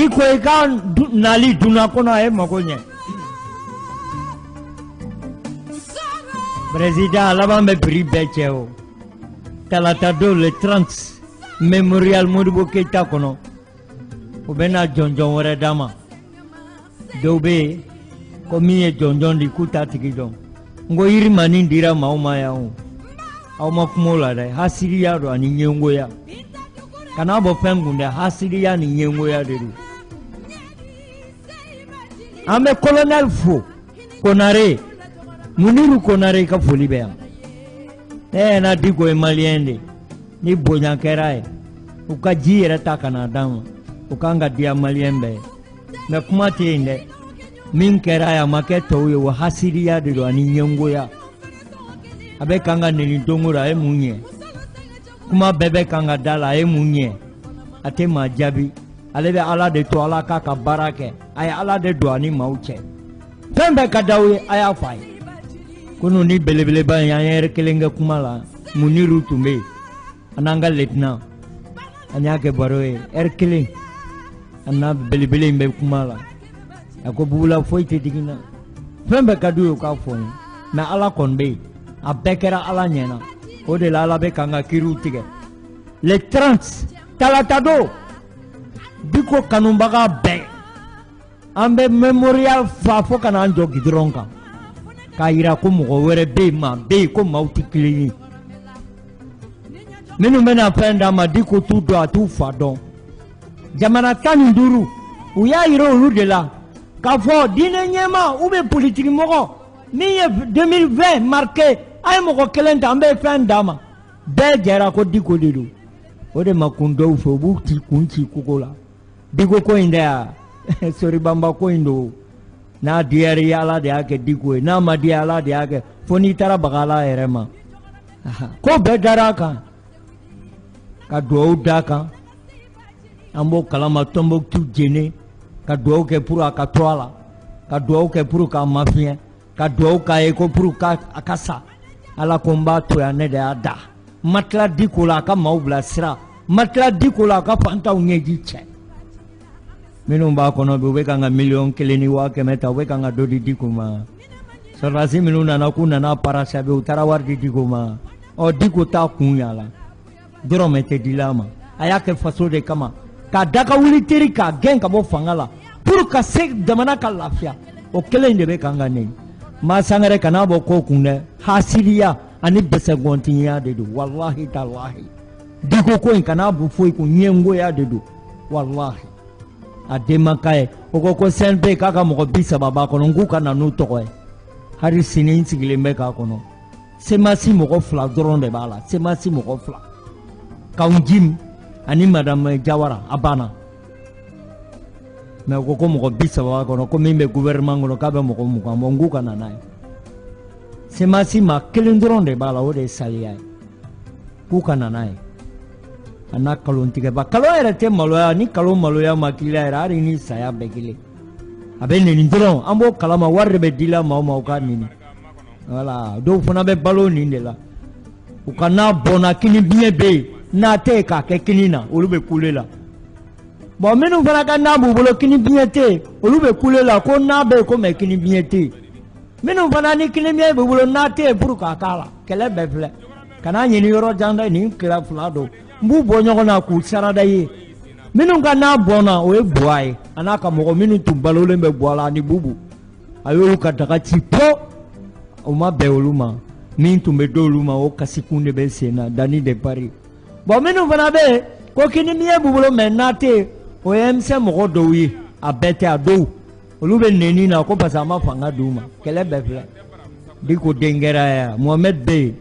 Diko i ka nali dunan kɔnɔ a ye mago ɲɛ. Président a laban bɛ biri bɛɛ cɛ o. Talata don le 30 Mémorial Modibo Keita kɔnɔ. U bɛna jɔnjɔn wɛrɛ d'a ma. Dɔw bɛ yen ko min ye jɔnjɔn di k'u t'a tigi dɔn. N ko yirimanin dira maaw ma yan o. Aw ma kuma o la dɛ, hasidiya don ani ɲɛngoya. Kana bɔ fɛn kun dɛ, hasidiya ni ɲɛngoya de don. An bɛ colonel fo Konare, Muniru Konare i ka foli bɛ yan. Ne ɲɛna Diko ye maliyɛn de ni bonya kɛra ye u ka ji yɛrɛ ta ka na d'an ma o kan ka diya maliyɛn bɛɛ ye mais kuma tɛ yen dɛ min kɛra ye a ma kɛ tɔw ye o hasidiya de don ani ɲɛngoya a bɛ kan ka neni don o don a ye mun ɲɛ kuma bɛɛ bɛ kan ka da la a ye mun ɲɛ a tɛ maa jaabi ale bɛ ala de to ala k'a ka baara kɛ a ye ala de don a ni maaw cɛ fɛn bɛɛ ka d'aw ye a y'a fɔ a ye kunun ni belebeleba in an ye ɛri kelen kɛ kuma la Muniru tun bɛ yen an n'an ka lieutenant an y'a kɛ baro ye ɛri kelen an n'a belebele in bɛ kuma la a ko bugula foyi tɛ digi n na fɛn bɛɛ ka d'u ye u k'a fɔ n ye mais ala kɔni bɛ yen a bɛɛ kɛra ala ɲɛna o de la ala bɛ k'an ka kiriw tigɛ le 30 talata don Diko kanubaga bɛɛ an bɛ mémorial fa fo ka n'an jɔ gidɔrɔn kan k'a yira ko mɔgɔ wɛrɛ bɛ yen maa bɛ yen ko maaw tɛ kelen ye minnu bɛna fɛn d'a ma Diko t'u dɔn a t'u fa dɔn jamana 15 u y'a yira olu de la k'a fɔ diinɛ ɲɛmaa ou bien politiki mɔgɔ min ye 2020 marqué a ye mɔgɔ kelen ta an bɛ fɛn d'a ma bɛɛ jɛra ko Diko de don o de ma kun dɔw fɛ u b'u ci kun ci kogo la Diko ko in tɛ yan soribanba ko in don n'a diyara i ye ala de y'a kɛ Diko ye n'a ma diya ala de y'a kɛ fo n'i taara baga ala yɛrɛ ma ko bɛɛ dara a kan ka duwawu d'a kan an b'o kalama Tombouctou Djene ka duwawu kɛ pour a ka to a la ka duwawu kɛ pour k'a mafiɲɛ ka duwawu k'a ye ko pour a ka sa ala ko n b'a to yan ne de y'a da n ma tila Diko la a ka maaw bilasira n ma tila Diko la a ka fantanw ɲɛji cɛ minnu b'a kɔnɔ bi u bɛ kan ka 1,1 miliyɔn ta u bɛ kan ka dɔ di Diko ma sɔrɔdasi minnu nana k'u nana parachever u taara wari di Diko ma ɔ Diko t'a kun yala dɔrɔmɛ tɛ dila a ma a y'a kɛ faso de kama k'a da ka wuli teri k'a gɛn ka bɔ fanga la pour ka se jamana ka lafiya o kelen de bɛ kan ka neni maa sangɛrɛ kana bɔ ko kun dɛ hasidiya ani bɛsɛgɔntigiya de don walahi talahi Diko ko in kana bɔ foyi kun ɲɛngoya de don walahi a den ma k'a ye o ko ko CNP k'a ka mɔgɔ 30 b'a kɔnɔ n k'u ka na n'u tɔgɔ ye hali sini n sigilen bɛ k'a kɔnɔ CMAS mɔgɔ fila dɔrɔn de b'a la CMAS mɔgɔ fila Kaou Djim ani madame Jawara a banna mais o ko ko mɔgɔ 30 b'a kɔnɔ ko min bɛ gouvernement kɔnɔ k'a bɛ mɔgɔ 20 bɔ n k'u ka na n'a ye CMAS maa kelen dɔrɔn de b'a la o de ye saliya ye k'u ka na n'a ye a n'a kalontigɛba kalon yɛrɛ tɛ maloya ni kalon maloya ma k'i la yɛrɛ hali ni saya bɛɛ kelen a bɛ neni dɔrɔn an b'o kalama wari de bɛ dila maaw ma u k'a neni voilà dɔw fana bɛ balo nin de la u ka n'a bɔnna kini biɲɛ bɛ yen n'a tɛ yen k'a kɛ kini na olu bɛ kule la bon minnu fana ka n'a b'u bolo kini biɲɛ tɛ yen olu bɛ kule la ko n'a bɛ yen ko mais kini biɲɛ tɛ yen minnu fana ni kini biɲɛ b'u bolo n'a tɛ yen pour k'a k'a la kɛlɛ bɛɛ filɛ kana ɲini yɔrɔ jan dɛ nin kila fila don n b'u bɔ ɲɔgɔn na k'u sarada ye minnu ka n'a bɔnna o ye Buwa ye a n'a ka mɔgɔ minnu tun balolen bɛ Buwa la ani Bubu a y'olu ka daga ci po o ma bɛn olu ma min tun bɛ d'olu ma o kasikun de bɛ sen na Dani de Paris bon minnu fana bɛ yen ko kini biɲɛ b'u bolo mais n'a tɛ yen o ye M5 mɔgɔ dɔw ye a bɛɛ tɛ a dɔw olu bɛ neni na ko parce que a ma fanga d'u ma kɛlɛ bɛɛ filɛ Diko den kɛra yan Mohamed bɛ yen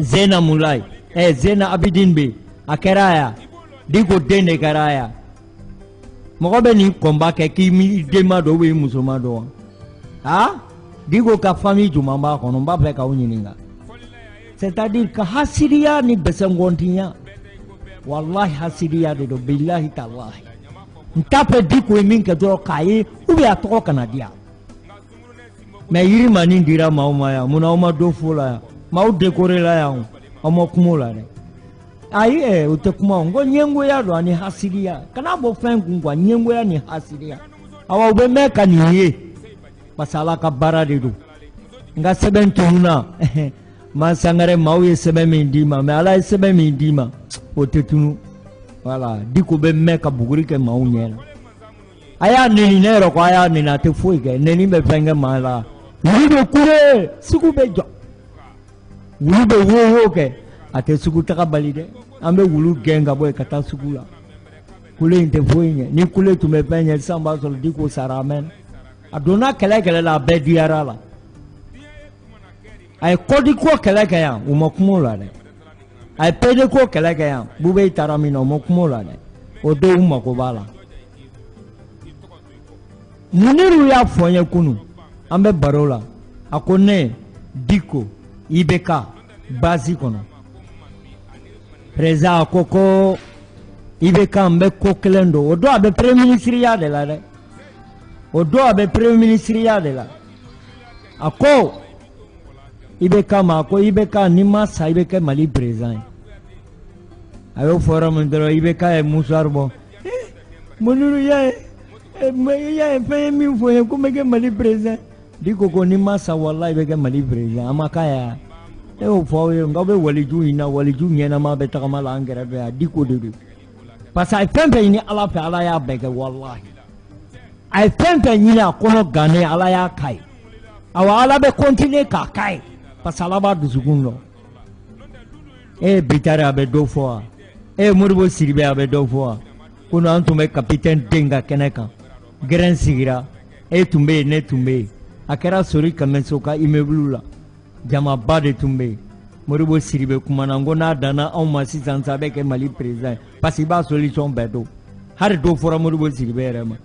Zena Mulayi ɛ Zena Abidine bɛ yen a kɛra yan Diko den de kɛra yan mɔgɔ bɛ nin combat kɛ k'i m'i den ma dɔn ou bien i muso ma dɔn wa ah Diko ka famille jumɛn b'a kɔnɔ n b'a fɛ k'aw ɲininka c'est à dire ka hasidiya ni bɛsɛnkɔntinya walahi hasidiya de don bilahi talahi n t'a fɛ Diko ye min kɛ dɔrɔn k'a ye ou bien a tɔgɔ kana diya mais yirimanin dira maaw ma yan munna aw ma dɔ fo la yan maaw décoré la yan aw ma kuma o la dɛ. Ayi, o tɛ kuma o. N ko ɲɛngoya don ani hasidiya. Kana bɔ fɛn kun quoi, ɲɛngoya ni hasidiya. Awa, u bɛ mɛn ka nin ye parce que Ala ka baara de don. N ka sɛbɛn tununna, Ma Sangare, maaw ye sɛbɛn min d'i ma, mais Ala ye sɛbɛn min d'i ma, o tɛ tunu. Voilà, Diko bɛ mɛn ka buguri kɛ maaw ɲɛ na. A y'a neni, ne yɛrɛ ko a y'a neni, a tɛ foyi kɛ. Neni bɛ fɛn kɛ maa la. Wulu bɛ kule, sugu bɛ jɔ, wulu bɛ wo wo kɛ, a tɛ sugu taga bali dɛ. An bɛ wulu gɛn ka bɔ yen ka taa sugu la. Kule in tɛ foyi ɲɛ. Ni kule tun bɛ fɛn ɲɛ sisan, b'a sɔrɔ Diko sara a mɛnna. A donna kɛlɛ kɛlɛ la, a bɛɛ diyara a la. A ye kɔdi ko kɛlɛ kɛ yan, u ma kuma o la dɛ. A ye PD ko kɛlɛ kɛ yan, Bubey taara min na, u ma kuma o la dɛ. O don u mako b'a la. Muniru y'a fɔ n ye kunun, an bɛ baro la, a ko ne Diko IBK base kɔnɔ, président, a ko ko IBK, n bɛ ko kelen don. O don a bɛ premier ministre de la dɛ. O don a bɛ premier ministre de la. A ko IBK ma, a ko IBK, n'i ma sa, i bɛ kɛ Mali président ye. A y'o fɔ yɔrɔ min dɔrɔn, IBK ye mouchoir bɔ. Muniru y'a ye, i y'a ye, fɛn ye min fɔ n ye ko n bɛ kɛ Mali président. Diko ko n'i ma sa, walahi, i bɛ kɛ Mali président. A ma k'a ye. Ne y'o fɔ aw ye nka aw bɛ waliju ɲini na. Waliju ɲɛnama bɛ tagama la an kɛrɛfɛ yan. Diko de don, parce que a ye fɛn fɛn ɲini Ala fɛ, Ala y'a bɛɛ kɛ. Walahi, a ye fɛn fɛn ɲini a kɔnɔ gannen, Ala y'a k'a ye. Awa, Ala bɛ continuer k'a k'a ye, parce que Ala b'a dusukun dɔn. E ye Bitari, a bɛ dɔ fɔ wa? E ye Modibo Sidibe, a bɛ dɔ fɔ wa? Kunun an tun bɛ capitaine den ka kɛnɛ kan, gɛrɛn sigira, e tun bɛ yen, ne tun bɛ yen. A kɛra Sori Kɛmɛso ka immeuble la, jamaba de tun bɛ yen. Modibo Sidibe kumana, n ko n'a danna anw ma sisan sa, a bɛ kɛ Mali président ye, parce que i b'a solution bɛɛ dɔn. Hali dɔ fɔra Modibo Sidibe yɛrɛ ma.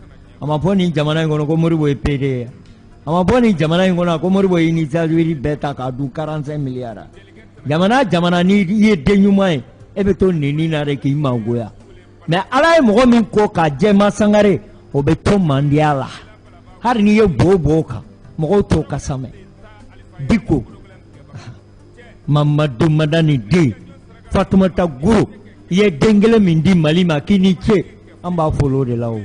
A ma fɔ nin jamana in kɔnɔ ko Modibo ye PD ye. A ma fɔ nin jamana in kɔnɔ ko Modibo ye initiative bɛɛ ta k'a dun 45 milliards. Jamana jamana, ni i ye den ɲuman ye, e bɛ to neni na de k'i mangoya. Mais Ala ye mɔgɔ min ko k'a jɛma Sangare, o bɛ to mandiya la. Hali n'i ye bo bo kan, mɔgɔw t'o kasa mɛn. Diko Mamadu Madani den Fatumata Guro, i ye den kelen min di Mali ma, k'i ni ce, an b'a folo o de la. O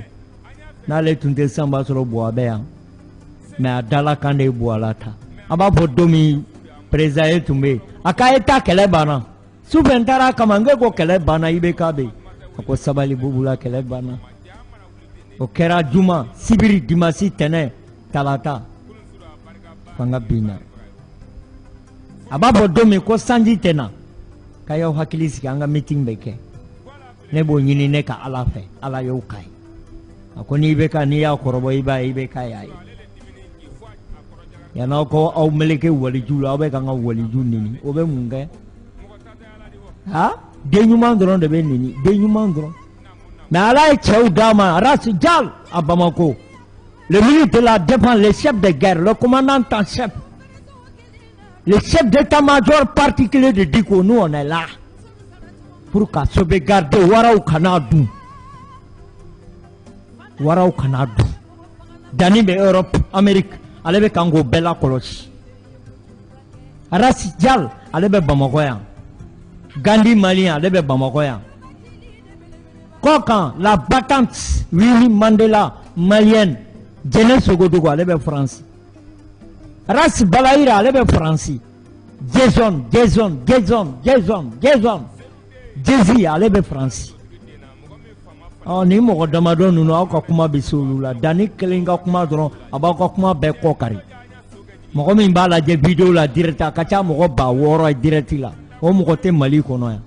n'ale tun tɛ sisan, b'a sɔrɔ Buwa bɛ yan, mais a dala kan de ye Buwa la ta. A b'a fɔ don min, président ye tun bɛ yen, a k'a ye taa, kɛlɛ banna. Sufɛ n taara a kama, n ko kɛlɛ banna, IBK bɛ yen. A ko sabali Bubula, kɛlɛ banna. O kɛra juma, sibiri, dimanche, tɛnɛ, talata, fanga binna. A b'a fɔ don min ko sanji tɛ na, k'a y'aw hakili sigi, an ka meeting bɛ kɛ. Ne b'o ɲini ne ka Ala fɛ, Ala y'o k'a ye. A ko n'i bɛ ka n'i y'a kɔrɔbɔ, i b'a ye i bɛ k'a y'a ye. Yan'aw ko aw meleke waliju la, aw bɛ k'an ka waliju neni, o bɛ mun kɛ? Ha, den ɲuman dɔrɔn de bɛ neni, den ɲuman dɔrɔn. Mais Ala ye cɛw d'a ma. Ras Jal à Bamako, le ministre de la Défense, le chef de guerre, le commandant en chef, le chef d'état-major particulier de Diko, nous on est là pour ka sauvegarder. Waraw kana dun, waraw kana dun. Danni bɛ Europe, Amérique, ale bɛ kan k'o bɛɛ lakɔlɔsi. Ras Jal, ale bɛ Bamakɔ yan. Gandhi malien, ale bɛ Bamakɔ yan. Kɔkan, la battante Winnie Mandela malienne, Jɛnɛ Sogodogo, ale bɛ France. Ras Balayira, ale bɛ Faransi. Jason, Jason, Jason, Jason, Jason Jezi, ale bɛ Faransi. Ɔ, nin mɔgɔ damadɔ ninnu, aw ka kuma bɛ se olu la. Danni kelen ka kuma dɔrɔn, a b'aw ka kuma bɛɛ kɔ kari. Mɔgɔ min b'a lajɛ vidéo la direct, a ka ca mɔgɔ 6000 ye direct la. O mɔgɔ tɛ Mali kɔnɔ yan.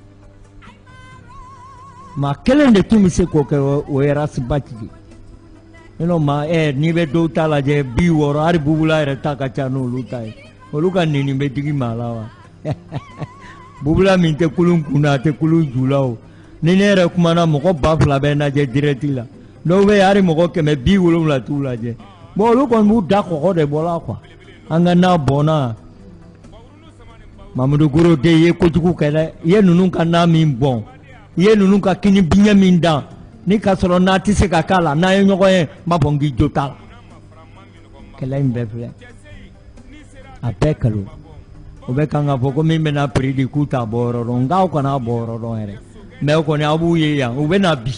Maa kelen de tun bɛ se k'o kɛ, o ye Ras Bath de ye. Maa ɛ, n'i bɛ dɔw ta lajɛ 60, hali Bubula yɛrɛ ta ka ca n'olu ta ye. Olu ka neni bɛ digi maa la wa? Bubula min tɛ kulun kun na, a tɛ kulun ju la. O ni ne yɛrɛ kumana, mɔgɔ 2000 bɛ lajɛ direct la. Dɔw bɛ yen, hali mɔgɔ 170 t'u lajɛ. Bon, olu kɔni b'u da kɔgɔ de bɔla quoi. An ka n'a bɔnna. Mamudu Goro den, i ye kojugu kɛ dɛ. I ye ninnu ka n'a min bɔn, i ye ninnu ka kini biɲɛ min dan ni ka sɔrɔ n'a tɛ se ka k'a la. N'an ye ɲɔgɔn ye, n b'a fɔ n k'i jo t'a la. Kɛlɛ in bɛɛ filɛ, a bɛɛ kalo. O bɛ kan k'a fɔ ko min bɛna prix di k'u t'a bɔ yɔrɔ dɔn, nk'aw kana bɔ yɔrɔ dɔn yɛrɛ. Mais o kɔni, aw b'u ye yan, u bɛ na bi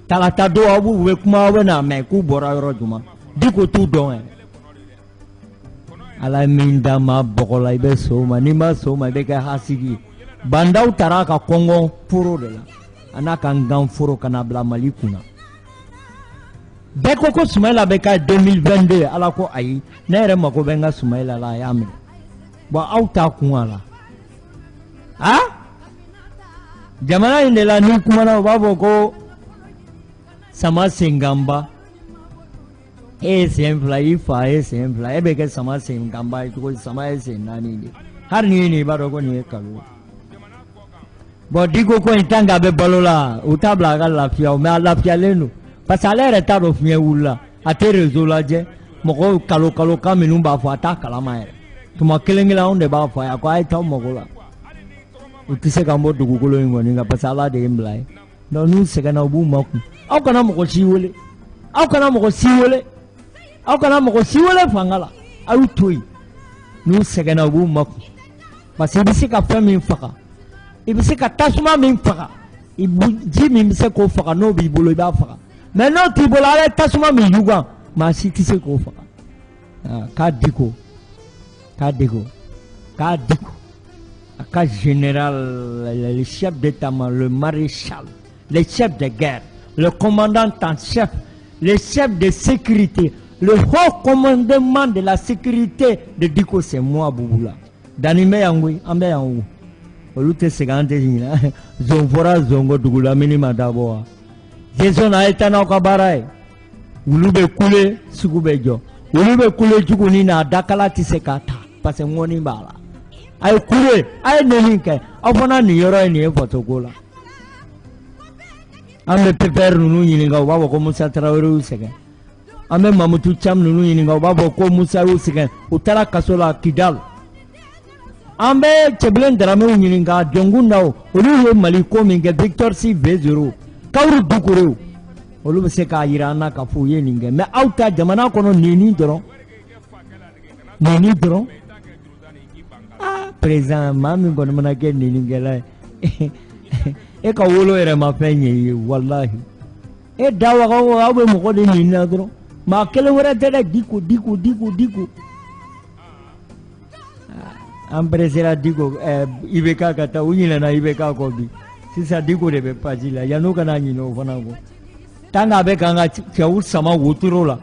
talata don, aw b'u bɛ kuma, aw bɛ n'a mɛn k'u bɔra yɔrɔ jumɛn. Diko t'u dɔn yɛrɛ. Ala ye min d'a ma bɔgɔ la, i bɛ sɔn o ma. N'i ma sɔn o ma, i bɛ kɛ hasidi ye. Bah N'Daw taara a ka kɔngɔ foro de la, a n'a ka ngan foro, ka na bila Mali kunna. Bɛɛ ko ko Sumayila bɛ k'a 2022. Ala ko ayi, ne yɛrɛ mako bɛ n ka Sumayila la. A y'a minɛ. Bon, aw t'a kun a la. A jamana in de la, n'i kumana, u b'a fɔ ko sama senkanba. E ye sen fila, i fa ye sen fila, e bɛ kɛ sama senkanba ye cogo di? Sama ye sen naani de. Hali n'i ye nin, i b'a dɔn ko nin ye kalo ye. Bon, Diko ko in, tant que a bɛ balo la, u t'a bila a ka lafiya o. Mais a lafiyalen don, parce que ale yɛrɛ t'a dɔn fiɲɛ wulila. A tɛ réseau lajɛ. Mɔgɔw kalo kalo kan minnu b'a fɔ, a t'a kalama yɛrɛ. Tuma kelen kelen, anw de b'a fɔ a ye. A ko a ye t'aw mago la, u tɛ se k'an bɔ dugukolo in kɔni kan, parce que Ala de ye n bila ye. Donc n'u sɛgɛnna, u b'u makun. Aw kana mɔgɔ si wele, aw kana mɔgɔ si wele, aw kana mɔgɔ si wele fanga la. A y'u to yen, n'u sɛgɛnna, u b'u makun, parce que i bɛ se ka fɛn min faga, i bɛ se ka tasuma min faga, i ji min bɛ se k'o faga, n'o b'i bolo, i b'a faga. Mais n'o t'i bolo, ala ye tasuma min yugan, maa si tɛ se k'o faga. K'a Diko, k'a Diko, k'a Diko, a ka général, le chef d'état-major, le maréchal, le chef de guerre, le commandant en chef, le chef de sécurité, le haut commandement de la sécurité de Diko, c'est moi, Bouboula. Dani bɛ yan koyi, an bɛ yan o. Olu tɛ segin, an tɛ ɲinɛ. Zon fɔra zon kɔ, dugu lamini ma dabɔ wa? Jason, a ye taa n'aw ka baara ye. Wulu bɛ kule, sugu bɛ jɔ. Wulu bɛ kule jugu ni na, a dakala tɛ se k'a ta, parce que ŋɔni b'a la. A ye kule, a ye neni kɛ, aw fana nin yɔrɔ ye nin ye fasoko la. An bɛ PPR ninnu ɲininka, u b'a fɔ ko Musa Tarawele y'u sɛgɛn. An bɛ Mamutu Cam ninnu ɲininka, u b'a fɔ ko Musa y'u sɛgɛn, u taara kaso la Kidal. An bɛ Cɛbilen Daramew ɲininka, Jɔnkunda, olu ye Mali ko min kɛ, Victor C V0, Kawuru Dukurew, olu bɛ se k'a yira an na k'a fɔ u ye nin kɛ. Mais aw ta jamana kɔnɔ, neni dɔrɔn, neni dɔrɔn. Ah, président, maa min kɔni mana kɛ nenikɛla ye, e ka wolo yɛrɛ ma fɛn ɲɛ i ye. Walahi, e da waga o, aw bɛ mɔgɔ de neni na dɔrɔn. Maa kelen wɛrɛ tɛ dɛ. Diko, Diko, Diko, Diko. An peresera Diko IBK ka taa, u ɲinɛna IBK kɔ bi. Sisan Diko de bɛ page la, yan'u kana ɲinɛ o fana kɔ. Tant que a bɛ k'an ka cɛw sama wotoro la,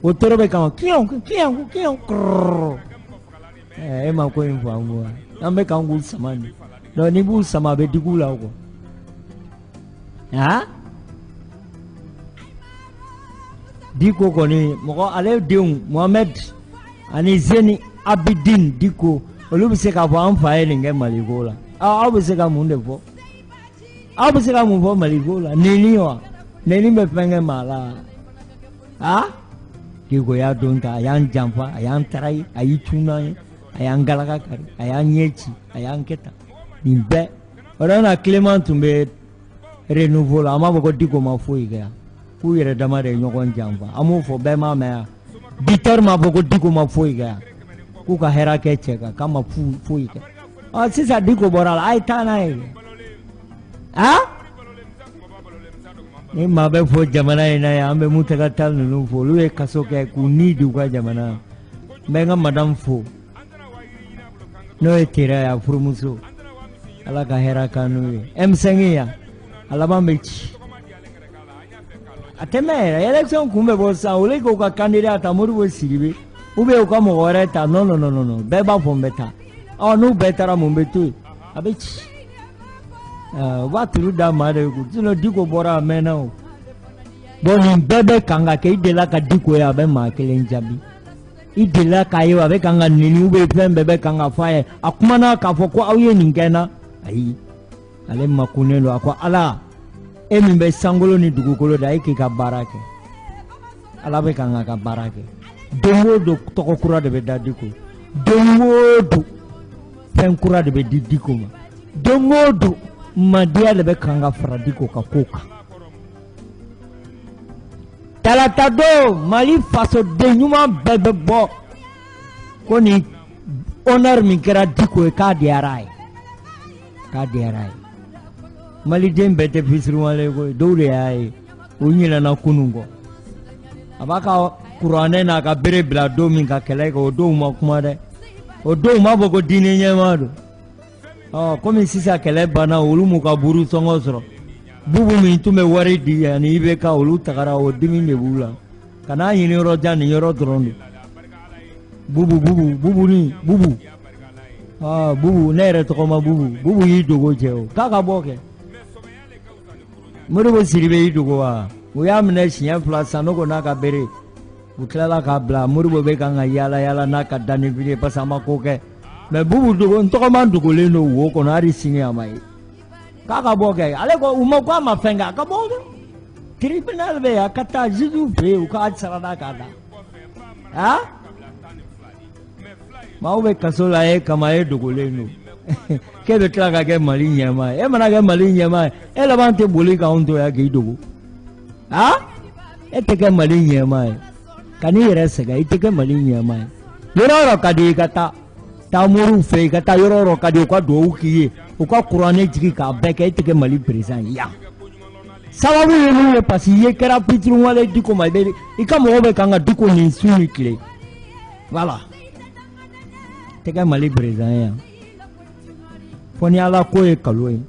wotoro bɛ kan kiɲɔ kiɲɔ kiɲɔ kɔrɔ. E ma ko in faamu wa? An bɛ k'an k'u sama nin. Donc n'i b'u sama, a bɛ digi u la quoi. Han, Diko kɔni, mɔgɔ ale denw Mohamed ani Zeni Abidin Diko, olu bɛ se k'a fɔ an fa ye nin kɛ Maliko la. Aw bɛ se ka mun de fɔ? Aw bɛ se ka mun fɔ Maliko la? Neni wa? Neni bɛ fɛn kɛ maa la? A Diko y'a don ta, a y'an janfa, a y'an trahir, a y'i tun n'an ye, a y'an galaka kari, a y'an ɲɛ ci, a y'an kɛ tan, nin bɛɛ. O de na Clément tun bɛ Renouveau la, an b'a fɔ ko Diko ma foyi kɛ yan, k'u yɛrɛ dama de ye ɲɔgɔn janfa. An m'o fɔ, bɛɛ m'a mɛn yan. Bitɔri m'a fɔ ko Diko ma foyi kɛ yan, k'u ka hɛrɛ kɛ cɛ kan, k'a ma foyi kɛ. Ɔ, sisan Diko bɔra a la, a ye taa n'a ye. A ni maa bɛ fɔ jamana in na yan, an bɛ Mutaga Tall ninnu fo, olu ye kaso kɛ k'u ni di u ka jamana. N bɛ n ka madame fo, n'o ye Tera ye, a furumuso. Ala ka hɛrɛ k'an n'u ye. M5 yan, a laban bɛ ci, a tɛ mɛn yɛrɛ. Élection kun bɛ bɔ sisan, olu k'u ka candidat ta, Modibo Sidibe, ou bien u ka mɔgɔ wɛrɛ ta. Non, non, non, non, bɛɛ b'a fɔ n bɛ taa. Ɔ, n'u bɛɛ taara, mun bɛ to yen? A bɛ ci. U b'a turu da maa de kun, sinon Diko bɔra a mɛnna o. Bon, nin bɛɛ bɛ kan ka kɛ. I delila ka Diko ye a bɛ maa kelen jaabi? I delila k'a ye a bɛ kan ka neni, ou bien fɛn bɛɛ bɛ kan ka fɔ a ye, a kumana k'a fɔ ko aw ye nin kɛ n na? Ayi, ale makunnen don. A ko Ala, e min bɛ sankolo ni dugukolo da, e k'i ka baara kɛ. Ala bɛ kan ka baara kɛ. Don o don, tɔgɔ kura de bɛ da Diko. Don o don, fɛn kura de bɛ di Diko ma. Don o don, madiya de bɛ kan ka fara Diko ka ko kan. Talata don, Mali fasoden ɲuman bɛɛ bɛ bɔ ko nin. honneur min kɛra Diko ye k'a diyara a ye, k'a diyara a ye. Maliden bɛɛ tɛ fitiriwale ye koyi, dɔw de y'a ye u ɲinɛna kunun kɔ. A b'a ka kuranɛ n'a ka bere bila don min ka kɛlɛ kɛ, o dɔw ma kuma dɛ, o dɔw m'a fɔ ko diinɛ ɲɛmaa don. Ɔ komi sisan kɛlɛ banna, olu m'u ka buru sɔngɔ sɔrɔ. Bubu min tun bɛ wari di ani IBK, olu tagara, o dimi de b'u la. Kan'a ɲini yɔrɔ jan, nin yɔrɔ dɔrɔn don. Bubu bubu bubu ni bubu, aa bubu, ne yɛrɛ tɔgɔ ma bubu. Bubu y'i dogo cɛ, o k'a ka bɔ kɛ. Modibo Sidibe y'i dogo wa? U y'a minɛ siɲɛ fila, Sanogo n'a ka bere, u tilala k'a bila. Modibo bɛ kan ka yaala yaala n'a ka dannifili ye parce que a ma ko kɛ. Mais bubu dogo, n tɔgɔma dogolen don wo kɔnɔ hali sini, a ma ye. K'a ka bɔ kɛ, ale ko u ma ko a ma fɛn kɛ, a ka bɔ dɔrɔn. Tribunal bɛ yen, a ka taa juge fɛ yen, u k'a sarada k'a da. Aa, maaw bɛ kaso la e kama, e dogolen don, k'e bɛ tila ka kɛ Mali ɲɛmaa ye. E mana kɛ Mali ɲɛmaa ye, e laban tɛ boli k'anw to yan k'i dogo. Aa, e tɛ kɛ Mali ɲɛmaa ye, kan'i yɛrɛ sɛgɛn, i tɛ kɛ Mali ɲɛmaa ye. Yɔrɔ o yɔrɔ ka di i ka taa, taa moriw fɛ, i ka taa yɔrɔ o yɔrɔ ka di, u ka dugawu k'i ye, u ka kuranɛ jigin k'a bɛɛ kɛ, e tɛ kɛ Mali président ye yan. Sababu ye mun ye? Parce que i ye kɛra fitiriwale Diko ma, i bɛ i ka mɔgɔw bɛ kan ka Diko nin su ni tile. Voilà, tɛ kɛ Mali président ye yan. Fo ni Ala ko ye kalo ye,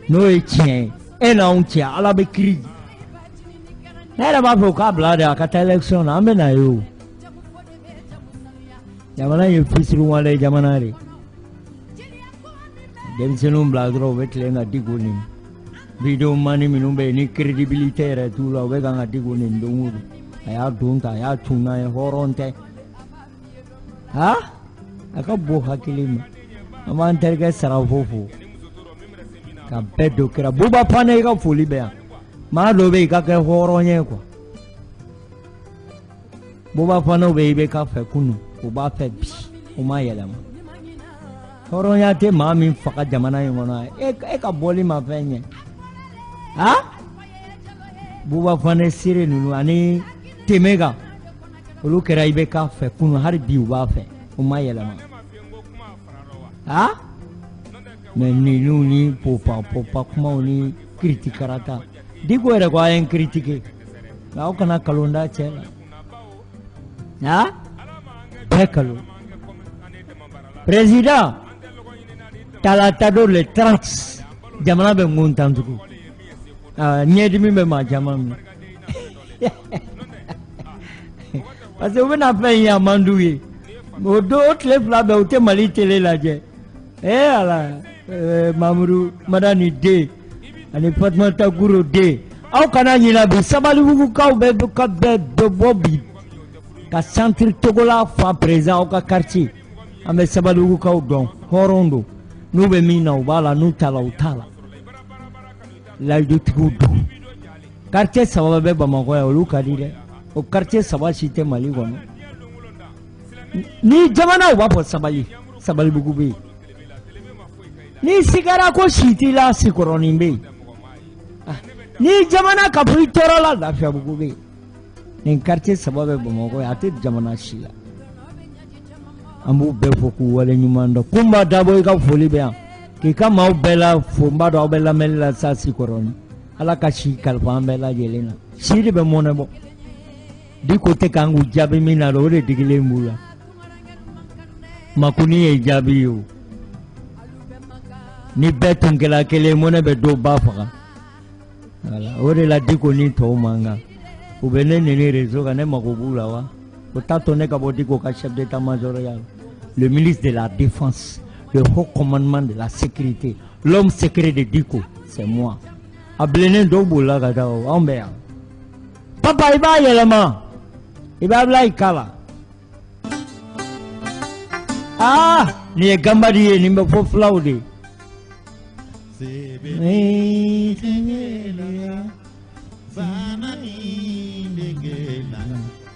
n'o ye tiɲɛ ye, e n'anw cɛ, Ala bɛ kiiri. Ne yɛrɛ b'a fɛ u k'a bila de, a ka taa élection na, an bɛ na ye. O jamana ye fitiriwale jamana de. Denmisɛnninw bila dɔrɔn, u bɛ tilen ka Diko nin vidéo mani minnu bɛ yen ni crédibilité yɛrɛ t'u la, u bɛ kan ka Diko nin don o don. A y'a don ta, a y'a tun n'a ye, hɔrɔn tɛ. Ha, a ka bon hakili ma. An b'an terikɛ Sarafo fo ka bɛɛ don kira. Buba Fane, i ka foli bɛ yan. Maa dɔ bɛ yen i ka kɛ hɔrɔn ye quoi. Buba Fanew bɛ IBK fɛ kunun, u b'a fɛ bi, u ma yɛlɛma. Hɔrɔnya tɛ maa min faga jamana in kɔnɔ, e ka bɔli ma fɛn ɲɛ. Ha, Buba Fane Sire ninnu ani Temega, olu kɛra IBK fɛ kunun, hali bi u b'a fɛ, u ma yɛlɛma. Ha, mais ninnu ni popa popa kumaw ni kiritikarata, Diko yɛrɛ ko a ye n critiquer, nka aw kana kalon da cɛ la. Ha, bɛɛ kalo. Président, talata don le 30, jamana bɛ ŋun tan tugun. Ɲɛdimi bɛ maa caman minɛ parce que u bɛna fɛn ye a man d'u ye. O don, o tile fila bɛɛ, u tɛ Mali télé lajɛ. Ee ala, Mamudu Madani den ani Fatumata Guro den, aw kana ɲinɛ bi. Sabalibugukaw bɛɛ ka bɛɛ bɛ bɔ bi ka centre Togola fa président aw ka quartier. An bɛ Sabalibugukaw dɔn, hɔrɔn don. N'u bɛ min na, u b'a la, n'u t'a la, u t'a la. Layidutigiw don. Quartier saba bɛ Bamakɔ yan, olu ka di dɛ. O quartier saba si tɛ Mali kɔnɔ. Ni jamana u b'a fɔ sabali, Sabalibugu bɛ yen. Ni sigara ko si t'i la, Sikɔrɔnin bɛ yen. Ni jamana ka fɔ i tɔɔrɔ la, Lafiyabugu bɛ yen. Nin quartier saba bɛ Bamakɔ yan, a tɛ jamana si la. An b'u bɛɛ fo k'u wale ɲuman dɔn. Kunba Dabo, i ka foli bɛ yan k'i ka maaw bɛɛ la fo. N b'a dɔn aw bɛ lamɛnni la sa Sikɔrɔnin. Ala ka si kalifa an bɛɛ lajɛlen na. Si de bɛ mɔnɛ bɔ. Diko tɛ kan k'u jaabi min na, o de digilen b'u la. Makuni ye jaabi ye. O ni bɛɛ tun kɛra kelen, mɔnɛ bɛ dɔw ba faga. Voilà, o de la Diko ni tɔw man kan. U bɛ ne neni réseau kan, ne mago b'u la wa? O t'a to ne ka bɔ Diko ka chef d'état-major ya la. Le ministre de la défense, le haut commandement de la sécurité, l'homme secret de Diko, c'est moi. A bilennen dɔw bolila ka taa o, anw bɛ yan. Papa, i b'a yɛlɛma, i b'a bila i ka la. Aa, nin ye ganbadi ye, nin bɛ fɔ filaw de ye.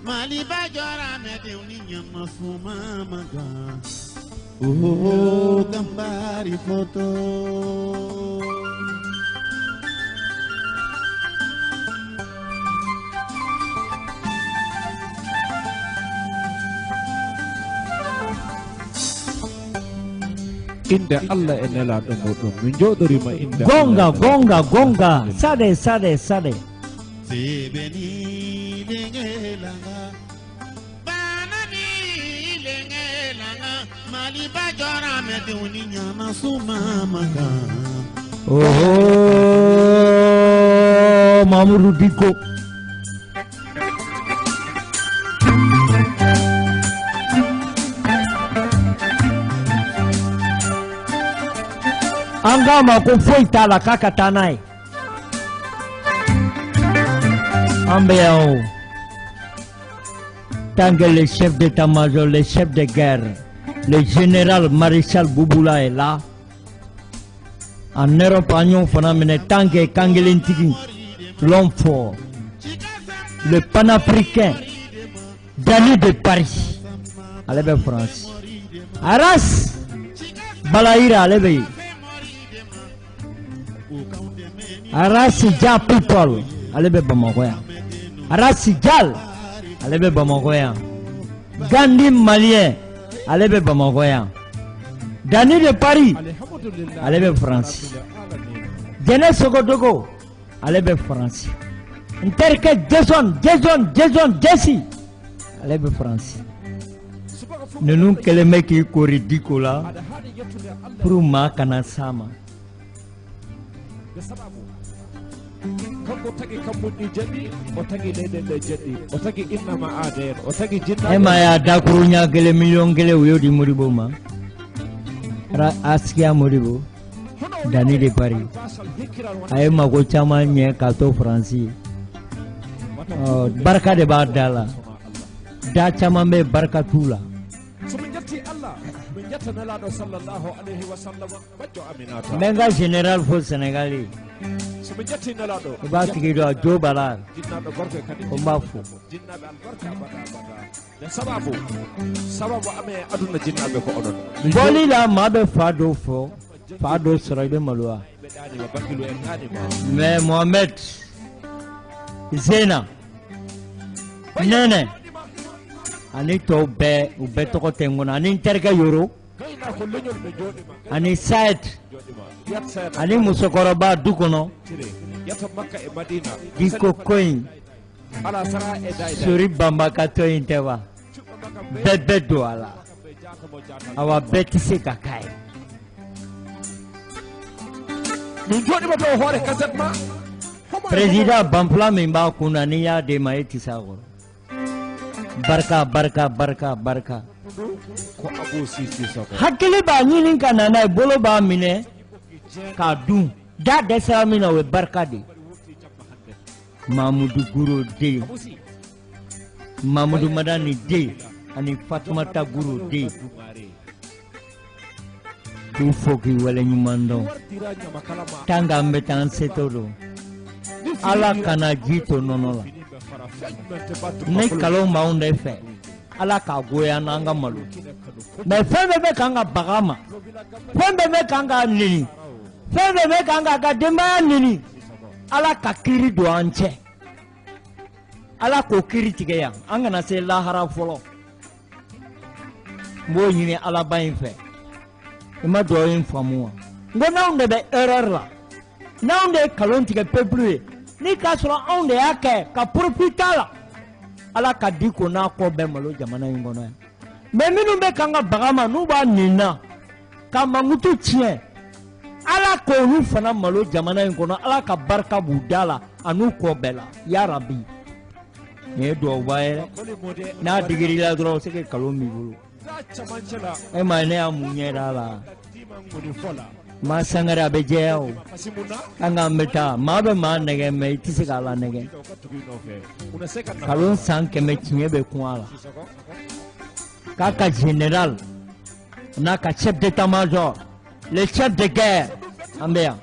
Maliba jɔra mɛdenw ni ɲama suma man kan. Oh, gambari photo. Inde Allah e nelaɗo muɗum min jooɗorima inde. Gonga gonga gonga, sade sade sade. Sebeni lengelanga, banani lengelanga, Maliba jɔra mɛdenw ni ɲama suma man kan. Oho, Mamudu Diko. An k'a ma ko foyi t'a la, k'a ka taa n'a ye. An bɛ yan o. Tant que le chef d'état-major, le chef de guerre, le général maréchal Bouboula est là, en Europe, an y'o fana minɛ. Tant que kankelentigi, l'homme fort, le panafricain, Dani de Paris, ale bɛ France. Aras Balayira, ale bɛ yen. Aras Ja People, ale bɛ Bamakɔ yan. Aras Jal, ale bɛ Bamakɔ yan. Gandhi malien, ale bɛ Bamakɔ yan. Dani de Paris, ale bɛ France. Jɛnɛ Sogodogo, ale bɛ France. N terikɛ Jason Jason Jason Jesse, ale bɛ France. Ninnu kɛlen bɛ k'i kori Diko la pour maa kana s'a ma. Kanko tagi kammuɗi jeɗɗi, o tagi leyɗe ɗe jeɗɗi, o tagi innama aade en, o tagi jinnaɓe. E ma y'a dakuru ɲa kelen, miliyɔn 1, u y'o di Modibo ma. Asikiya Modibo, Dani de Paris, a ye mako caman ɲɛ k'a to Faransi. Ɔ, barika de b'a da la. Da caman bɛ, barika t'u la. Somin jetti Allah, min jetta nelaɗo sallllahu alayhi wa sallam, bajjo aminata. N bɛ n ka général fo Sénégal ye. Somin jetti nelaɗo. I b'a tigi dɔn, a jo b'a la. Jinnaɗo gorko e kadi. Ko n b'a fo. Jinnaɓe albarka abada abada nde sababu sababu ame aduna jinnaɓe ko onon. Bɔli la, maa bɛ fa dɔw fɔ, fa dɔw sɔrɔ, i bɛ maloya. Ɓe ɗanima bakkilu en ɗanima. Mais Mohamed Zena Nɛnɛ ani tɔw bɛɛ, u bɛɛ tɔgɔ tɛ n kɔnɔ, ani n terikɛ Yoro gayna ko leñol ɓe jooɗima. ani Sayed jooɗima yat sayed ani musokɔrɔba du kɔnɔ. Tire yetta Makka e Madina. Diko ko in ala sara e dayda. Sori banbakatɔ in tɛ wa, bɛɛ bɛ don a la. Jatamo jatal. Awa, bɛɛ tɛ se ka k'a ye. Min jooɗima to hoore cassette ma. Président banfula min b'a kun na, n'i y'a d'e ma, e tɛ s'a kɔrɔ. Barika barika barika barika. Ko Abou Sisi Soko. Hakili b'a ɲini ka na n'a ye, bolo b'a minɛ k'a dun, da dɛsɛra min na, o ye barika de ye. Mamudu Guro den, Mamudu Madani den ani Fatumata Guro den, k'u fo k'i waleɲuman dɔn. Wartira ñamakala ma. Tant qu'an bɛ taa, an setɔ don, Ala kana ji to nɔnɔ la. Ni kalon b'anw de fɛ, Ala k'a goya n'an ka malo. Mais fɛn bɛɛ bɛ kan ka baga ma, fɛn bɛɛ bɛ kan ka neni, fɛn bɛɛ bɛ kan k'a ka denbaya neni, Ala ka kiiri don an cɛ. Ala k'o kiiri tigɛ yan, an kana se lahara fɔlɔ. N b'o ɲini Alaba in fɛ. I ma dugawu in faamu wa? N ko n'anw de bɛ erreur la, n'anw de ye kalon tigɛ peuple ye, ni k'a sɔrɔ anw de y'a kɛ ka profiter a la, Ala ka di ko n'a kɔ bɛɛ malo jamana in kɔnɔ yan. Mais minnu bɛ kan ka baga ma, n'u b'a nin na ka mankutu tiɲɛ, Ala k'olu fana malo jamana in kɔnɔ. Ala ka barika b'u da la a n'u kɔ bɛɛ la, yarabi. Nin ye dugawuba ye dɛ. N'a digir'i la dɔrɔn, c'est que kalon b'i bolo. E ma ye, ne y'a mun ɲɛ da la maa sangare, a bɛ jɛya o. An k'an bɛ taa, maa bɛ maa nɛgɛ, mais i tɛ se k'a la nɛgɛ. Kalon san 100, tiɲɛ bɛ kun a la. K'a ka général n'a ka chef d'état-major, le chef de guerre, an bɛ yan.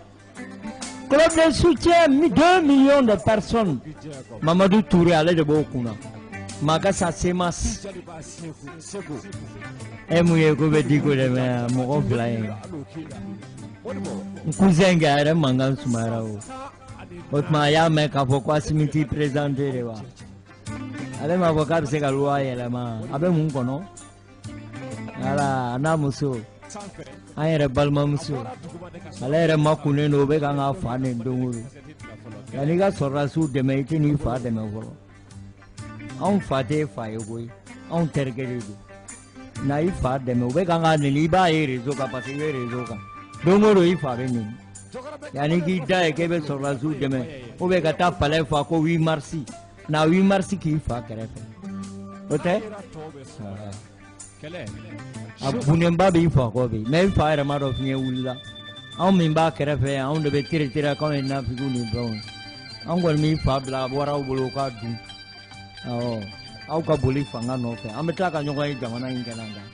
Club de soutien, 2 millions de personnes, Mamadou Touré, ale de b'o kunna. Maa ka sa CMAS e mun ye ko bɛ Diko dɛmɛ, mɔgɔ fila ye. N cousin kɛ, a yɛrɛ mankan sumayara o. O tuma, a y'a mɛn k'a fɔ ko Asimi t'i présenté de wa? Ale m'a fɔ k'a bɛ se ka loi yɛlɛma, a bɛ mun kɔnɔ? Voilà, a n'a muso. An yɛrɛ balimamuso, ale yɛrɛ makunnen don, o bɛ k'an ka fa neni don o don. Yanni i ka sɔrɔdasiw dɛmɛ, i tɛ n'i fa dɛmɛ fɔlɔ. Anw fa tɛ fa ye koyi, anw terikɛ de don. Na i fa dɛmɛ, u bɛ k'an ka neni, i b'a ye réseau kan, parce que i bɛ réseau kan don o don, i fa bɛ neni. Yanni k'i da ye k'e bɛ sɔrɔdasiw dɛmɛ ou bien ka taa palais fa ko 8 mars, na 8 mars k'i fa kɛrɛfɛ, o tɛ. A bunnenba b'i fa kɔ bi, mais i fa yɛrɛ ma dɔn fiɲɛ wulila. Anw min b'a kɛrɛfɛ yan, anw de bɛ tere tere k'anw ye nafigiw ni fɛnw ye. Anw kɔni b'i fa bila waraw bolo u k'a dun. Awɔ, aw ka boli fanga nɔfɛ, an bɛ tila ka ɲɔgɔn ye jamana in kɛnɛ kan.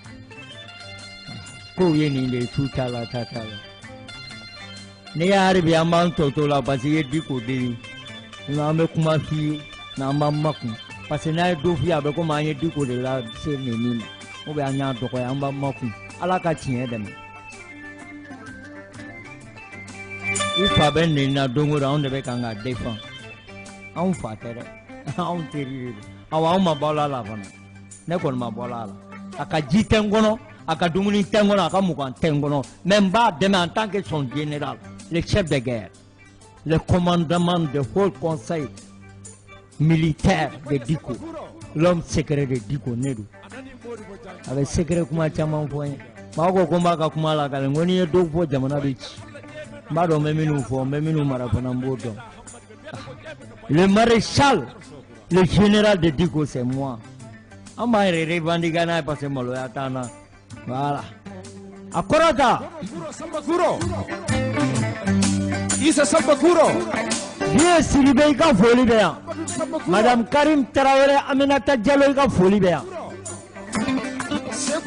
Kow ye nin de ye, su t'a la, ta t'a la. N'i y'a hali bi an b'an tɔ to la, parce que i ye Diko den ye. Nka an bɛ kuma f'i ye, nka an b'an makun, parce que n'a ye dɔ f'i ye, a bɛ komi an ye Diko de lase neni ma, ou bien an y'a dɔgɔya. An b'an makun, Ala ka tiɲɛ dɛmɛ. I fa bɛ neni na don o don, anw de bɛ kan k'a défend. Anw fa tɛ dɛ, anw teri de don. Awɔ, anw ma bɔ a la fana, ne kɔni ma bɔ a la. A ka ji tɛ n kɔnɔ, a ka dumuni tɛ n kɔnɔ, a ka mugan tɛ n kɔnɔ, mais n b'a dɛmɛ en tant que son général, le chef de guerre, le commandement de haut conseil militaire de Diko, l'homme secret de Diko. Ne don, a bɛ secret kuma caman fɔ n ye. Maa ko ko n b'a ka kuma lakale, n ko n'i ye dɔw fɔ, jamana bɛ ci. N b'a dɔn n bɛ minnu fɔ, n bɛ minnu mara fana, n b'o dɔn. Le maréchal, le général de Diko, c'est moi. An b'an yɛrɛ revendiquer n'a ye, parce que maloya t'an na. Voilà, a kɔrɔ ta. Samba Kuro, Isa Samba Kuro. Vieux Sidibe, i ka foli bɛ yan. Madame Karim Tarawele, Aminata Diallo, i ka foli bɛ yan.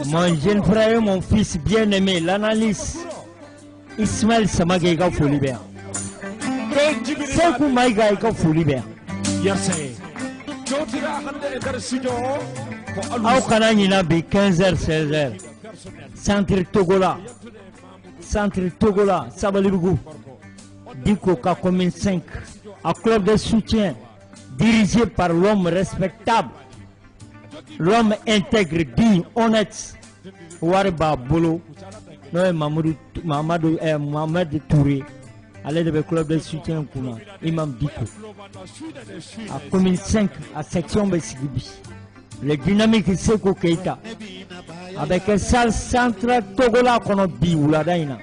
Mon jeune frère et mon fils bien-aimé, l'analyste Ismaël Samake, i ka foli bɛ yan. Sekou Maïga, i ka foli bɛ yan. Yarsaye jowtira hande e nder studio o ko Alou. Aw kana ɲina, bi 15h 16h, centre Togola, centre Togola, Sabalibugu, Diko ka commune 5, a club de soutien dirigé par l'homme respectable, l'homme intègre, digne, honnête, wari b'a bolo, n'o ye Mamadou Mamadou Mohamed Touré. Ale de bɛ club de soutien kunna, Imam Diko. A commune 5, a section bɛ sigi bi, le dynamique Sekou Keita. A bɛ kɛ salle centrale Togola kɔnɔ bi wulada in na.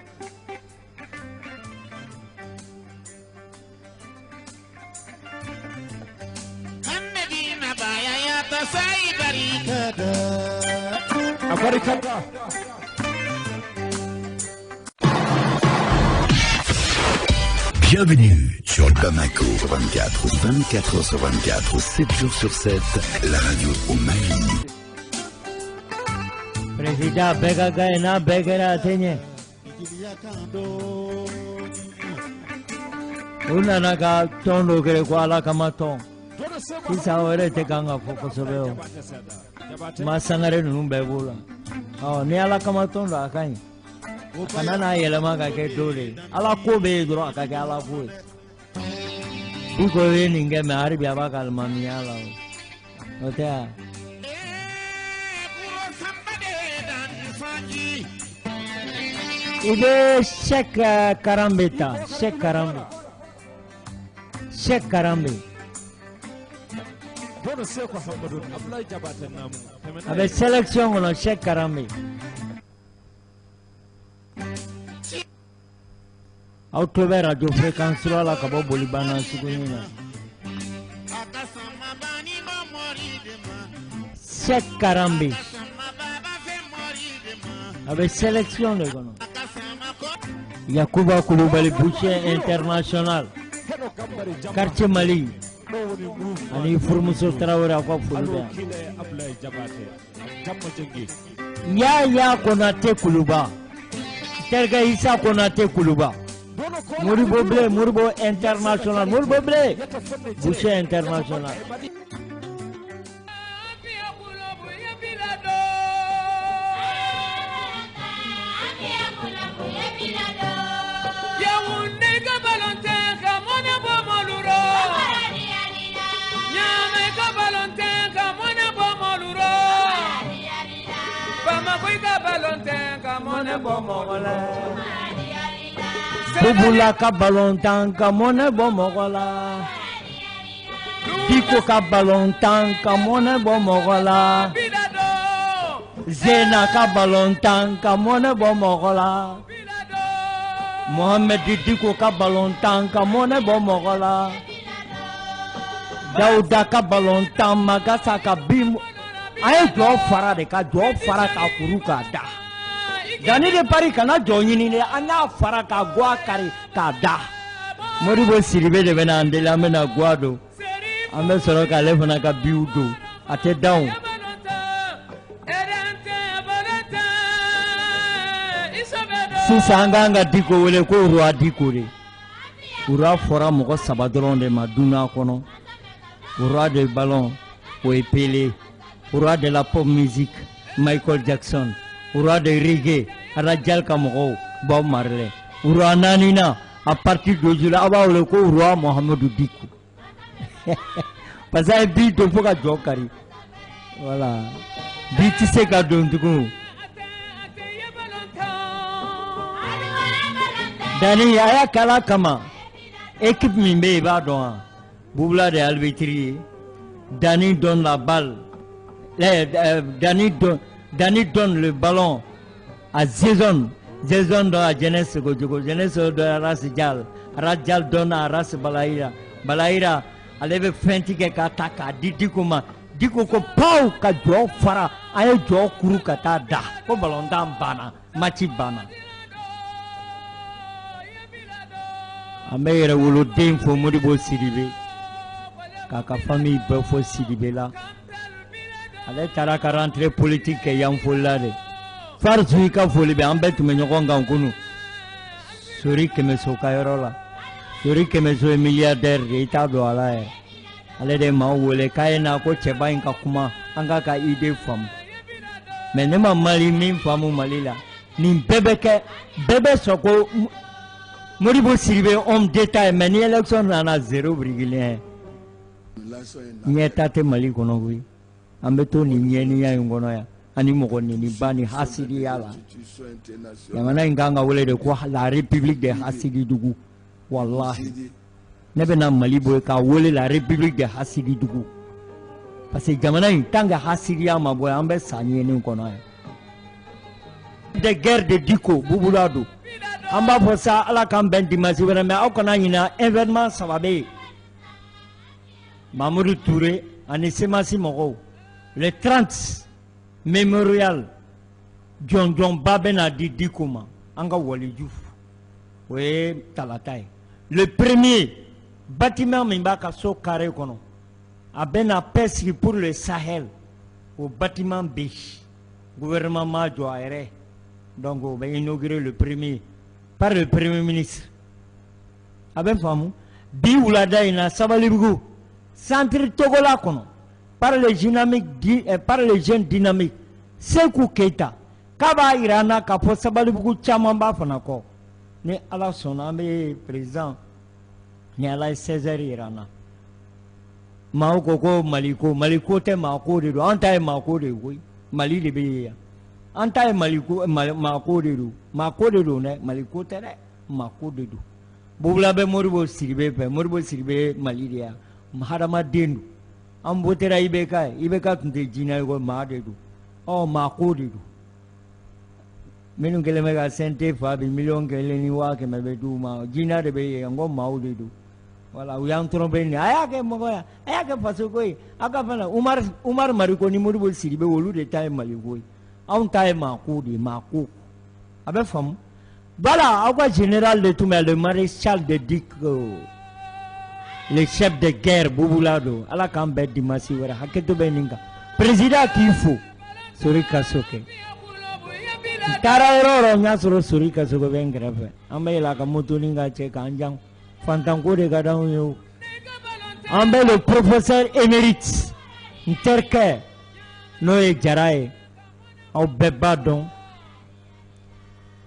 A barikada. Bienvenue sur Bamako 24, 24 h sur 24, 7 jours sur 7, la radio au Mali. Président bɛɛ ka kan ye, n'a bɛɛ kɛra, a tɛ ɲɛ. U nana ka tɔn dɔ kɛ ko Ala kama tɔn. Sisan o yɛrɛ tɛ kan ka fɔ kosɛbɛ, o ma sangare ninnu bɛɛ b'o la. Ɔ ni Ala kama tɔn don, a ka ɲi, a kana n'a yɛlɛma ka kɛ dɔ de ye. Ala ko bɛ yen dɔrɔn, a ka kɛ Ala ko ye. I ko i ye nin kɛ, mais hali bi a b'a ka alimamiya la, o tɛ wa? I bɛ Sɛk Karanbe ta, Sɛk Karanbe, Sɛk Karanbe. A bɛ sélection kɔnɔ, Sɛk Karanbe. Aw tulo bɛ radio fréquence 3 la ka bɔ Bolibana suguni na. Sɛk Karanbe, a bɛ sélection de kɔnɔ. Yakuba Kulubali, boucher international, quartier Mali, ani furumuso Tarawele, aw ka foli bɛ yan. Yaya Konate Kuluba, terikɛ Isa Konate Kuluba, Moribo Ble, Moribo international, Moribo Ble, boucher international. bɔ mɔgɔ la. Bubula ka balontan ka mɔnɛ bɔ mɔgɔ la. Diko ka balontan ka mɔnɛ bɔ mɔgɔ la. Zena ka balontan ka mɔnɛ bɔ mɔgɔ la. Mohamed Diko ka balontan ka mɔnɛ bɔ mɔgɔ la. Dawuda ka balontan Magasa ka bin. A ye jɔ fara de ka jɔ fara k'a kuru k'a da. Danni de Paris kana jɔ ɲini dɛ, an y'a fara k'a guwa kari k'a da. Modibo Sidibe de bɛna an deli, an bɛna guwa don. An bɛ sɔrɔ k'ale fana ka biw don. A tɛ da o. Sisan an k'an ka Diko wele ko Roi Diko de. Roi fɔra mɔgɔ saba dɔrɔn de ma dunan kɔnɔ. Roi de ballon, o ye Pele. Roi de la pop musique, Michael Jackson. Roi de reggae, Rajal ka mɔgɔw, Bob Marley. Roi naaninan, à partir d'aujourd'hui, aw b'a wele ko Roi Mohamedou Diko. Parce que a ye bi don fo ka jɔ kari. Voilà. Bi tɛ se ka don tugun. Dani a y'a kala kama. Équipe min bɛ yen i b'a dɔn wa? Bubula de ye arbitre ye. Dani donne la balle. Dani donne le ballon à Jason. Jason donne à Jeunesse Gojogo. Jeunesse donne à Ras Jal. Ras Jal donne à Ras Balayira. Balayira ale bɛ fɛn tigɛ k'a ta k'a di Diko ma. Diko ko paw ka jɔ fara. A ye jɔ kuru ka taa da. Ko balontan banna. Match banna. An bɛ yɛrɛ woloden fo Modibo Sidibe k'a ka famille bɛɛ fo Sidibe la. Ale taara ka rentrée politique kɛ Yanfolila de. Farisu i ka foli bɛ, an bɛɛ tun bɛ ɲɔgɔn kan kunun Sori Kɛmɛso ka yɔrɔ la. Sori Kɛmɛso ye milliardaire de ye, i t'a dɔn a la yɛrɛ. Ale de ye maaw wele k'a ye na ko cɛba in ka kuma, an k'a ka idée faamu. Mais ne ma Mali min faamu Mali la, nin bɛɛ bɛ kɛ, bɛɛ bɛ sɔn ko Modibo Sidibe homme d'état ye, mais ni élection nana 0,1. Ɲɛta tɛ Mali kɔnɔ koyi. An bɛ to nin ɲɛniya in kɔnɔ yan, ani mɔgɔ neniba ni hasidiya la. Jamana in kan ka wele de ko la république de hasididugu. Wallahi, ne bɛna Mali bɔ yen k'a wele la république de hasididugu, parce que jamana in, tant que hasidiya ma bɔ yan, an bɛ sa ɲɛni kɔnɔ yan. De guerre de Diko Bubula don. An b'a fɔ sa, Ala k'an bɛn dimanche wɛrɛ, mais aw kana ɲinɛ, événement saba bɛ yen. Mamudu Ture ani CMAS mɔgɔw, le 30, mémorial jɔnjɔnba bɛna di Diko ma, an ka waliju, o ye talata ye. Le premier, bâtiment min b'a ka so carré kɔnɔ, a bɛna paix sigi pour le Sahel, o bâtiment bɛ yen, gouvernement m'a jɔ a yɛrɛ, donc o bɛ inaugurer le premier par le premier ministre. A bɛ faamu. Bi wulada in na, Sabalibugu centre Togola kɔnɔ, par le dynamique di, par le jeune dynamique Seku Keita, k'a b'a yira an na k'a fɔ Sabalibugu caman b'a fana kɔ. Ni Ala sɔnna, an bɛ président, ni Ala ye 16 heures yira an na. Maaw ko ko Mali ko, Mali ko tɛ, maa ko de don. An ta ye maa ko de ye koyi. Mali de bɛ yen yan, an ta ye Mali ko, maa ko de don, maa ko de don dɛ, Mali ko tɛ dɛ, maa ko de don. Bubula bɛ Modibo Sidibe fɛ. Modibo Sidibe Mali de yan, hadamaden don. An votera IBK ye, IBK tun tɛ jinɛ ye ko maa de don. Ɔ maa ko de don. Minnu kɛlen bɛ ka CNT fa bi, 1 100 000 bɛ d'u ma, jinɛ de bɛ yen ko maaw de don. Voilà, u y'an trompé nin. A y'a kɛ mɔgɔ ye, a y'a kɛ faso ko ye, aw ka fɛn na. Umar Umar Mariko ni Modibo Sidibe, olu de ta ye Mali ko ye. Anw ta ye maa ko de ye, maa ko. A bɛ faamu. Voilà, aw ka général de tun bɛ, le maréchal de Diko, le chef de guerre Bubula don. Ala k'an bɛn dimanche wɛrɛ. Hakɛto bɛ nin kan. Président k'i fo Sori Kasoke. N taara yɔrɔ o yɔrɔ, n y'a sɔrɔ Sori Kasoke bɛ n kɛrɛfɛ. An bɛ yɛlɛ a ka motonin kan cɛ k'an jan. Fantanko de ka d'anw ye o. An bɛ le professeur émérite, n terikɛ, n'o ye Jara ye, aw bɛɛ b'a dɔn,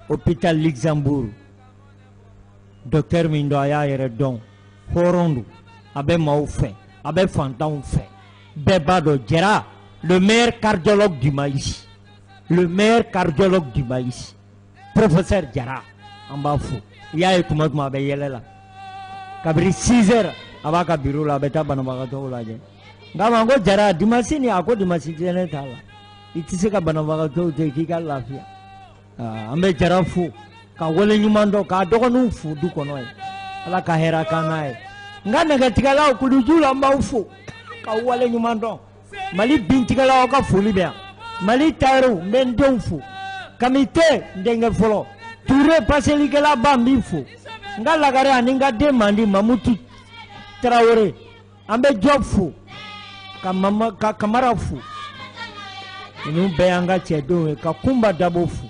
hôpital Luxembourg, docteur min don, a y'a yɛrɛ dɔn, hɔrɔn don, a bɛ maaw fɛ, a bɛ fantanw fɛ, bɛɛ b'a dɔn. Jara, le meilleur cardiologue du Mali, le meilleur cardiologue du Mali. Professeur Jara, an b'a fo. I y'a ye tuma tuma a bɛ yɛlɛ la. Kabini 6 heures a b'a ka bureau la, a bɛ taa banabagatɔw lajɛ. Nka ma ko Jara, dimanche ni a ko dimanche tɛ ne t'a la. I tɛ se ka banabagatɔw to yen k'i ka lafiya. An bɛ Jara fo ka wale ɲuman dɔn k'a dɔgɔninw fo du kɔnɔ ye. Ala ka hɛrɛ k'an n'a ye. N ka nɛgɛtigɛlaw kuluju la, n b'aw fo ka wale ɲuman dɔn. Mali bintigɛlaw, aw ka foli bɛ yan. Mali tayɛriw, n bɛ n denw fo. Kamite, n denkɛ fɔlɔ Ture, paselikɛla ba, n b'i fo. N ka lagare ani n ka den mandi Mamutu Tarawele, an bɛ Jɔb fo ka mama ka Kamara fo. Ninnu bɛɛ y'an ka cɛdenw ye. Ka Kunba Dabo fo.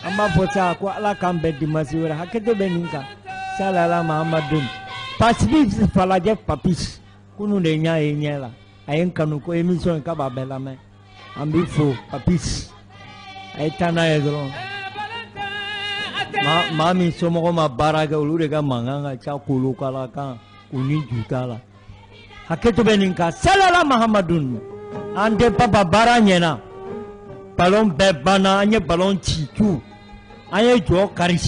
An b'a fɔ sa ko Ala k'an bɛn dimanche wɛrɛ. Hakɛto bɛ nin kan. Salala Mahamadun Pasifi Falajɛ Papis, kunun de ɲa ye ɲɛ la, a ye n kanu ko émission k'a b'a bɛɛ lamɛn. An b'i fo Papis. A ye taa n'a ye dɔrɔn. Maa min somɔgɔ ma baara kɛ, olu de ka mankan ka ca kolokala kan k'u ni ju t'a la. Hakɛto bɛ nin kan. Salala Mahamadun. An den papa, baara ɲɛna, balon bɛɛ banna. An ye balon ci cu, an ye jɔ kari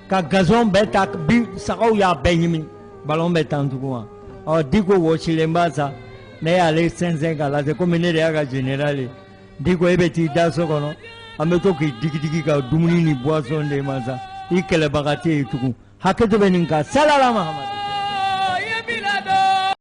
ka gazon bɛɛ ta bi, sagaw y'a bɛɛ ɲimi. Balon bɛ tan tugun wa? Ɔ, Diko wɔsilenba sa, ne y'ale sɛnsɛn k'a lase komi ne de y'a ka général ye. Diko, e bɛ t'i da so kɔnɔ, an bɛ to k'i digidigi ka dumuni ni boisson de ma sa, i kɛlɛbaga tɛ yen tugun. Hakɛto bɛ nin kan. Salala Mahamadu.